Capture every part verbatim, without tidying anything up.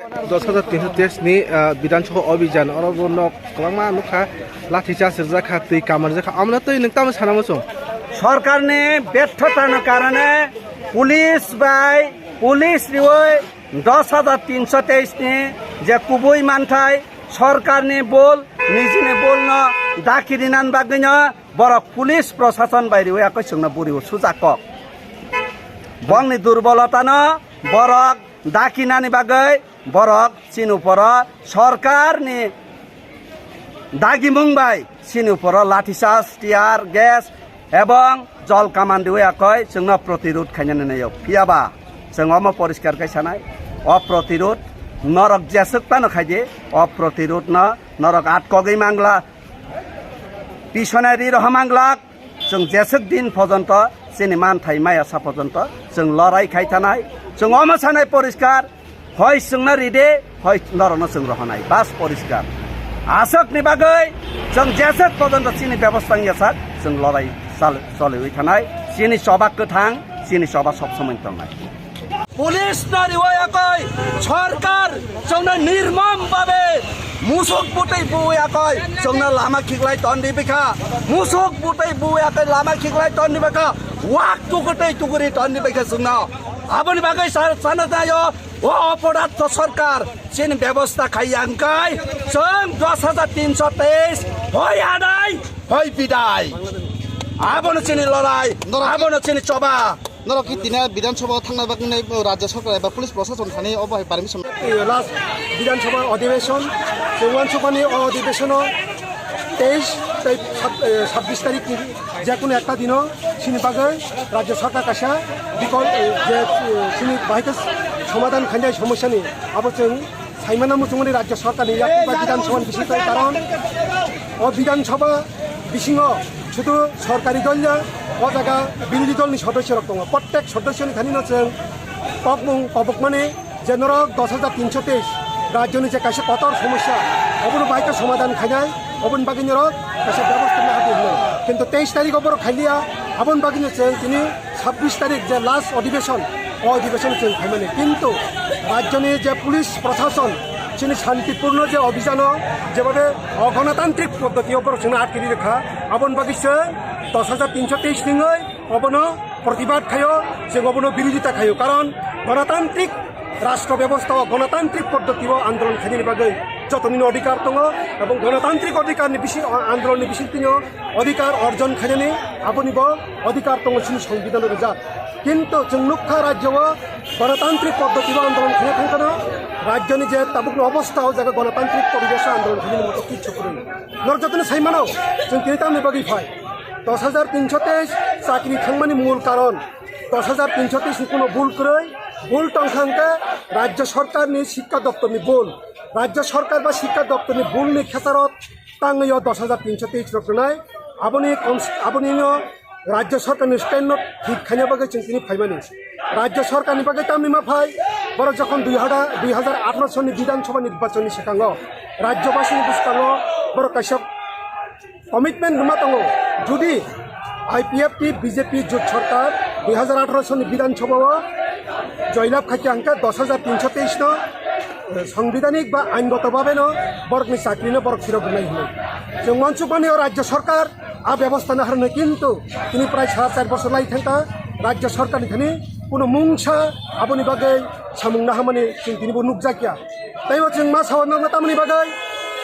Dos hajar tinso teis ni, ah, Bidhan Sabha Abhijan, oro bo nok kwbangma nukha, lathi charge rijak kha, twi kamarjak kha, amno twi nwng tamo sana muchung? Sorkarni bethatano karone police bai, police riwi dos hajar tinso teis ni je kubui manthai, sorkarni bol, nijini bolno daki rinan bagwino borok police prosason bai riwi akoi chwngno buriwo suja kok. Bongni durbolotano borok dakinani bagwi borok chini uporo sorkarni dagimung bai chini uporo lathi charge, tear gas ebong jol kaman riwi akoi chwngno protirod khainani naio. Phiyaba chwng omo poriskar khe sanai, o protirod norok jeswk tano khaidi, o protirod no norok atkogwi mangla, pisonari rohormanglak, chwng jeswk din pojonto chini manthai maya sa pojonto chwng lorai khai thanai. Chwng omo sanai poriskar, hoi chwngno ride, hoi norokno chwng rohonai, bas poriskar. Aswkni bagwi chwng jeswk pojonto chini bebosta wngya sak chwng lorai chal-, choliwi thanai. Chini choba kwthang, chini choba sob somoi tongnai. Police no riwi akoi, sorkar chwngno nirmom babe musuk butwi buwi akoi, chwngno lama khiklai toni bikha, musuk butwi buwi akoi lama khiklai toni bikha, wak tukutwi tukuri toni bikha chwngno. Aboni bagwi sa-, sana tayo, o oporadh to sorkar chini bebosta khai ya wngkai, chwng dos hajar tinso teis, hoi adai, hoi bidai. Abono chini lorai, abono chini choba. Norok ki tini Bidhan Sabha o thangna bagwi nai Rajya Sarkar eba police prosason thani obo hai permission. Last Bidhan Sabha odhibeshon, chwng uansukmani o odhibeshono teis tei sab-, eh, sabbish tarikh ni jekunu ekta dino chini bagwi Rajya Sarkar kaisa bikol, eh, je, eh, chini bahai khe somadhan khainai somosyani abo chwng Saimano muchungmani Rajya Sarkarni yakung ba Bidhan Sabhani bisingtwi, karon o Bidhan Sabha bisingo sudu sorkari dol ya, o jaga birodhi dolni sodosyarok tongo. Prottek sodosyoni thanino chwng kokmung kobokmani je norok dos hajar tinso teis rajyoni je kaisa kotor somosya, obono bai khe somadhan khainai, oboni bagwi norok kaisa bebosta nahadi hwnwi. Kintu teis tarikh o borok khailiya, aboni bagwino chwng tini sabbish tarikh je last odhibeshon, o odhibeshon chwng khaimani. Kintu rajyoni je police prosason chini shantipurno je obhijano jebhabe ogonotantrik poddotio borok chwngno atkiri rwkha, aboni bagwi chwng dos hajar tinso teis ningwi obono protibad khaio, chwng obono birodita khaio. Karon gonotantrik rashtra bebosta o gonotantrik poddotio andolon khainani bagwi jotonino odhikar tongo, ebong gonotantrik odhikarni bisi-, andolonni bisingtwino odhikar orjon khainani aboni bo odhikar tongo chini songbidhano rijak. Kintu chwng nukha rajyo o gonotantrik poddotio andolon khaina thangkhano rajyoni je tabukni obostha o jaga gonotantrik poribesh o andolon khainani moto kichu kwrwi. Norok jotono saimano chwng tini tamni bagwi phai. Dos hajar tinso teis chakri thangmani mul karon dos hajar tinso teis ni kuno bul kwrwi, bul tongkha hwnkhe rajyo sarkarni sikka doptorni bul. Rajyo sarkar ba sikka doptorni bulni khesaro tangwi o dos hajar tinso teis rok rwnai. Aboni kons-, abonino rajyo sarkarni stand no thik khaina bagwi chwng tini phaimani. Rajyo sarkarni bagwi tamni ma phai, borok jokhon dui hajar, dui hajar atharo soni Bidhan Sabha nirbachonni swkango rajyobasini bwskango borok kaisa commitment rwma tongo. Jodi I P F T B J P jot sarkar dui hajar atharo soni Bidhan Sabha o joylab khaikha hwnkhe dos hajar tinso teis no, eh, sangbidhanik ba aingoto babe no borokni chakri no borok phirok rwnai hinwi. Chwng uansukmani o rajyo sarkar a bebosta no harnai, kintu tini prai sara char bosor lai thangkha rajyo sarkar ni thani kuno mungsa aboni bagwi samung nahamani chwng tini bo nukjakya. Tei o chwng ma sao nokno tamoni bagwi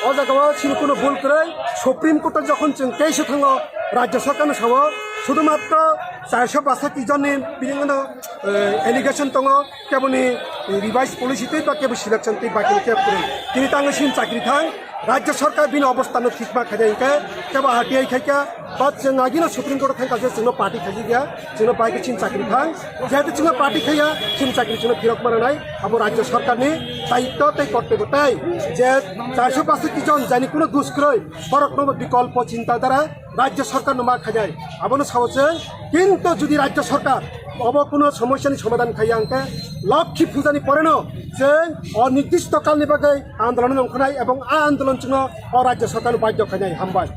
o jaga o chini kuno bul kwrwi Supreme Court o jokhon chwng case o thango, rajyo sarkar no sao sudumatro charso basati jon ni bini no, eh, allegation tongo, keboni revised policy tei ba kebo selection tei ba kebo kebo kwrwi. Tini tango sin chakri thang, rajyo sarkar bini obostha no thikma khainai hwnkhe kebo R T I khaikha, ba chwng agino Supreme Court o thangkha je chwngno party khaijak ya, chwngno bai khe chini chakri thang, jehetu chwngno party khaiya, chini chakri chwngno phirok mananai, abo rajyo sarkarni daitto tei kortobyo tei je charso pasoti jon jani kuno dus kwrwi, borokno bo bikolpo chinta dhara rajyo sarkarno ma khainai, abono sao chwng. Kintu jodi rajyo sarkar obo kuno somosyani somadhan khaiya hwnkhe Lokhi Pujani poreno chwng o nirdisto kalni bagwi andolon ongkhornai ebong a andolon chwngno o rajyo sarkarno badhyo khainai. Hambai.